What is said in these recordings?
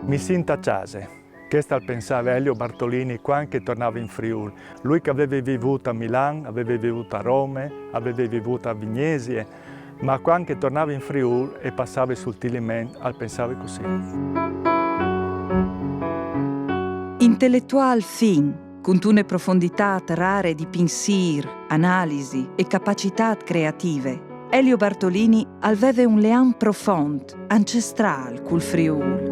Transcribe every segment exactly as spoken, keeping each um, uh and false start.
Mi sint a cjase. Chest al pensave Elio Bartolini quand che al tornave in Friûl. Lui che al veve vivût a Milan, al veve vivût a Rome, al veve vivût a Vignesie, ma quand che al tornave in Friûl e passave sul Tiliment, al pensave cussì. Inteletuâl fin, cuntune profonditât rare di pinsîr, analisi e capacitât creative, Elio Bartolini al veve un leam profont, ancestrâl cul Friûl.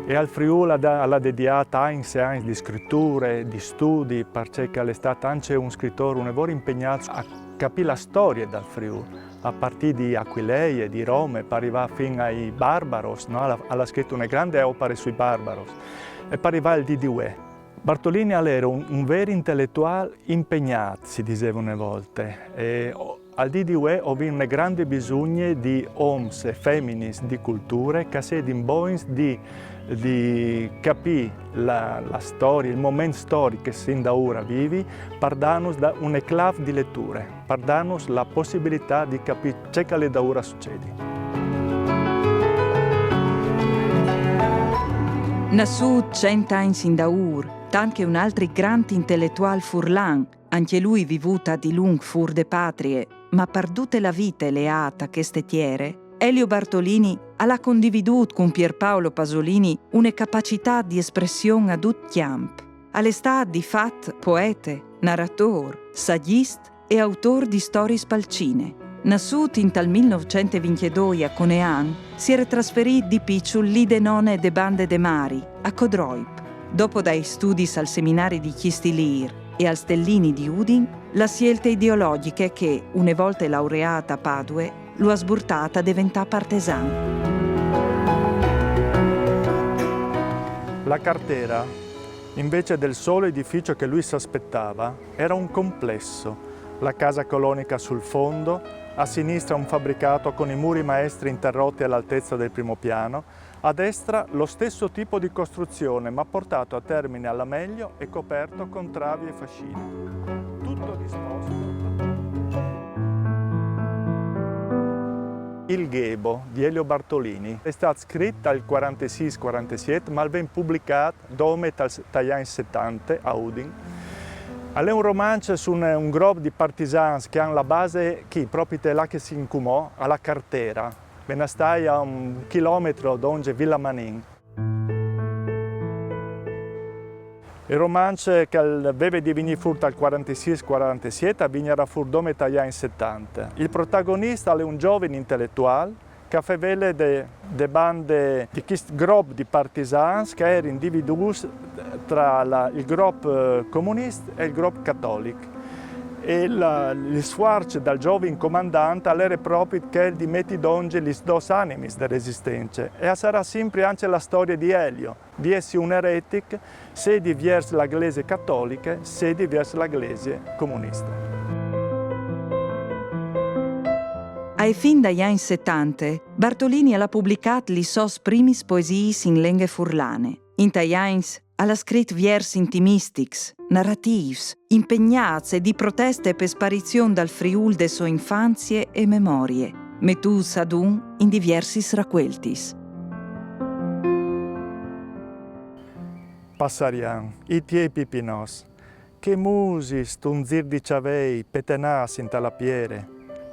E al Friûl al à, al à dediât agns e agns di scriture, di studi, parcè che al è stât ancje un scritôr une vore impegnât a capî la storie dal Friûl, a partî di Aquilee, di Rome, par rivâ fin ai Barbaros, no? Al à, al à scrit une grande opare sui Barbaros, e par rivâ al dì di vuê. Bartolini al jere un, un vêr inteletuâl impegnât, si diseve une volte, e o-, al dì di vuê o vin une grande bisugne di oms e feminis di culture che a sedin bogns di, di capî la, la storie, il moment storic che sin daûr a vivi, par dânus une clâf di leture, par dânus la pussibilitât di capî ce che al è daûr a sucedi. Nassût cent agns indaûr, tant che un altri grant inteletuâl furlan, ancje lui vivût a dilunc fûr de patrie, ma par dute la vite leât a cheste tiere, Elio Bartolini al à condividût cun Pierpaolo Pasolini une capacitât di espression a dut cjamp. Al è stât di fat poete, naratôr, sagjist e autôr di storiis pal cine. Nassût intal mil nûfcent e vincjedoi a Conean, si jere trasferît di piçul li de none de bande de mari, a Codroip. Dopo dai studis al seminari di Cjistilîr e al Stellini di Udin, la sielte ideologjiche che, une volte laureât a Padue, lu à sburtât a deventâ partesan. La cartera, invece del solo edificio che lui s'aspettava, era un complesso. La casa colonica sul fondo, a sinistra un fabbricato con i muri maestri interrotti all'altezza del primo piano, a destra lo stesso tipo di costruzione ma portato a termine alla meglio e coperto con travi e fascine. Tutto disposto. Il Ghebo di Elio Bartolini al è stât scrit tal cuarantesîs cuarantesiet, ma al ven publicât dome tal, tai agns setante a Udin. Al è un romanç su un, un grop di partisans che a àn la base chi, propit là che o sin cumò, a la Cartera, ven a stâi a un chilometro dongje Vila Manin. Il romanç che al veve di vignî fûr tal cuarantesîs cuarantesiet al vignarà fûr dome tai agns setante. Il protagonist al è un zovin inteletuâl che al fevele de, de bande di chist grop di partisans che a jerin dividûts tra la, il grop, eh, comunist e il grop catolic. E la, il sfuarç dal zovin comandant al jere propit chel di meti dongje lis dôs animis de resistence. E a sarà simpri ancje la storie di Elio, di jessi un eretic, sedi viers la Glesie catoliche, sedi viers la Glesie comuniste. Ae fin dai agns setante, Bartolini al à publicât lis sôs primis poesiis in lenghe furlane. Intai agns al à scrit viers intimistics, naratîfs, impegnâts e di proteste pe sparizion dal Friûl de sô infanzie e memorie, metûts adun in diviersis racueltis. Passarian, i tiei pipinôs, che musis, un zîr di cjavei petenâts inta la piere,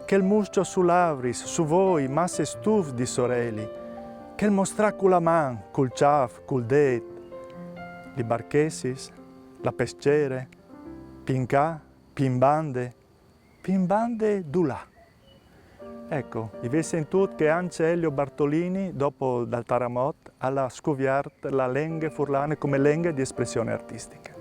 chel muscio su lavris, su voi, masse stufs di soreli, chel mostrâ cu la man, cul cjâf, cul dêt, li barchessis, la pescjere, pì in ca, pì in bande, pì in bande dulà. Eco, i vês sintût che ancje Elio Bartolini, dopo dal taramot, al à scuviert la lenghe furlane come lenghe di espression artistiche.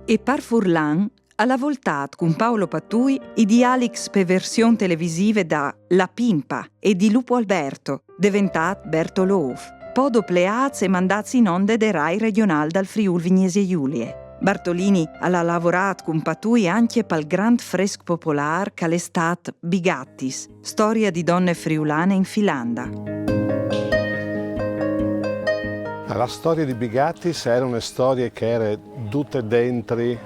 E par furlan al à voltât cun Paolo Patui i dialics pe version televisive da La Pimpa e di Lupo Alberto, deventât Bertolôf, po doplâts e mandâts in onde de Rai Regionâl dal Friûl Vignesie Julie. Bartolini al à lavorât cun Patui ancje pal grant fresc popolâr che al è stât Bigattis, storie di done friulane in Filanda. La storie di Bigattis e jere une storie che e jere dute dentri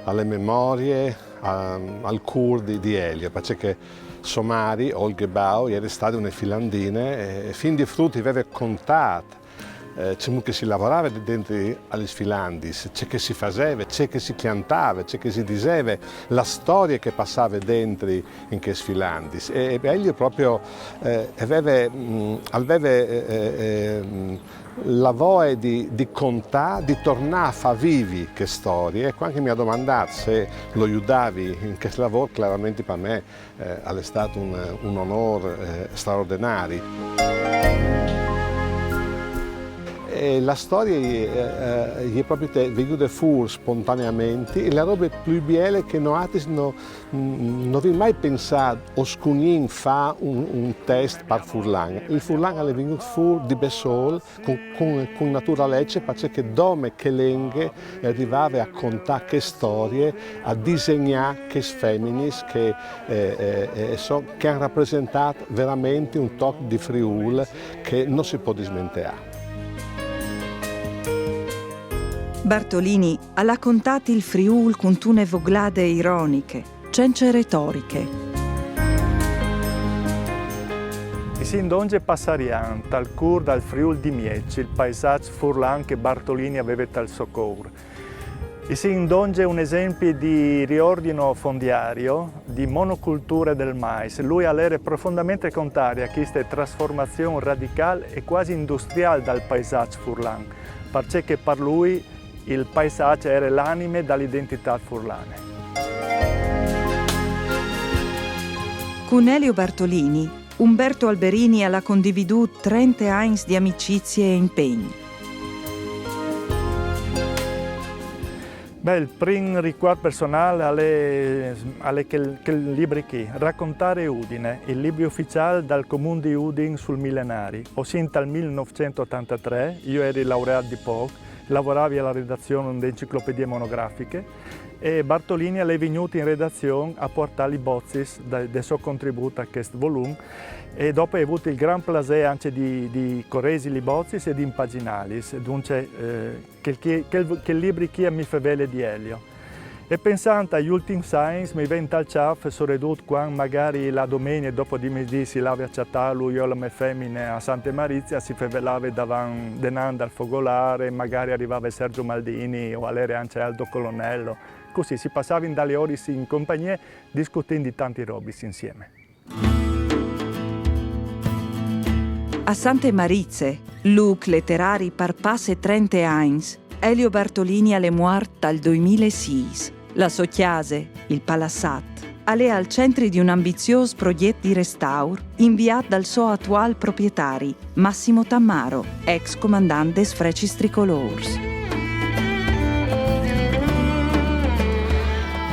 a le memorie, a, al cûr di, di Elio, parcè che So mari, Olghe Bau, e jere stade une filandine, e fin di frut i veve contât, eh, cemût che si lavorave dentri a lis filandis, ce che si faseve, ce che si cjantave, ce che si diseve, la storie che e passave dentri in chês filandis. E, e Elio propit, eh, e veve, mm, al veve, eh, eh, ehm, la voie di, di contâ, di tornâ a fâ vivi chê storie. E cuant che mi à domandât se lu judavi in chest lavôr, clarementri par me, eh, al è stât un, un onôr, eh, straordenari. E la storie, eh, eh, e je propit vignude fûr spontaneamentri, e la robe plui biele che noaltris no, mm, no vin mai pensât o scugnìn fâ un, un test par furlan. Il furlan al è vignût fûr di bessôl, cun, cun, cun naturalece, parcè che dome chê lenghe e rivave a contâ chê storie, a disegnâ chês feminis che, eh, eh, eh, so, che a àn rapresentât verementri un toc di Friûl che no si pues dismenteâ. Bartolini al à contât il Friûl cuntune voglade ironiche, cence retoriche. I sin dongje Passarian, tal cûr dal Friûl di Mieç, il paisaç furlan che Bartolini al veve tal so cûr. I sin dongje un esempli di riordino fondiario, di monoculture dal mais. Lui al jere profondamentri contrari a cheste trasformazion radicâl e cuasi industriâl dal paisaç furlan, parcè che par lui il paisaç al jere l'anime da la identitât furlane. Cun Elio Bartolini, Umberto Alberini al à condividût trente agns di amicizie e impegn. Beh, il prin ricuart personâl al è, al è chel, chel libri chi, Raccontare Udine, il libri uficiâl dal Comun di Udin sul milenari. O sin tal mil nûfcent e otantatrê, jo o jeri laureât di pôc, lavoravi a la redazion de enciclopedie monografiche, e Bartolini al è vignût in redazion a puartâ li bocis de, de so contribût a chest volum, e dopo o ai vût il grant plasê ancje di, di coresi li bocis e di impaginâlis. Duncje, eh, chel, chel, chel, chel libri chi mi fevele di Elio. E pensant ai ultins agns mi ven tal cjâf, soredut cuant magari la domenie dopo di misdì si lave a cjatâlu jo e la mê femine a Sante Marizie, si fevelave davant, denant dal fogolâr, magari al rivave Sergio Maldini o al jere ancje Aldo Colonnello. Cussì si passavin des oris in compagnie, discutint di tantis robis insiemi. A Sante Marizie, lûc leterari par passe trente agns, Elio Bartolini al è muart tal doi mil e sîs. La sô cjase, il Palassat, al è al centri di un ambiziôs progjet di restaur inviât dal so atuâl proprietari, Massimo Tammaro, ex comandant des Frecis Tricolôrs.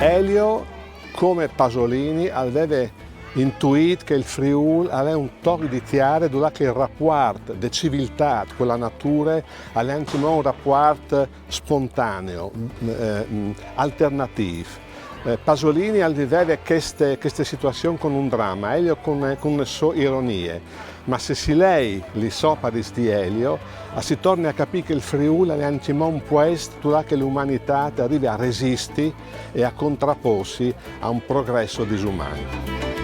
Elio, come Pasolini, al veve intuît che il Friûl al è un toc di tiere dulà che il rapuart de civiltât cu la nature al è ancjemò un rapuart spontanee, eh, alternatîf. Eh, Pasolini al viveve cheste, cheste situazion cun un drame, Elio cun, cun sô ironie. Ma se si lei lis oparis di Elio, si torne a capî che il Friûl al è ancjemò un puest dulà che la umanitât e rive a resisti e a contrapôsi a un progrès disuman.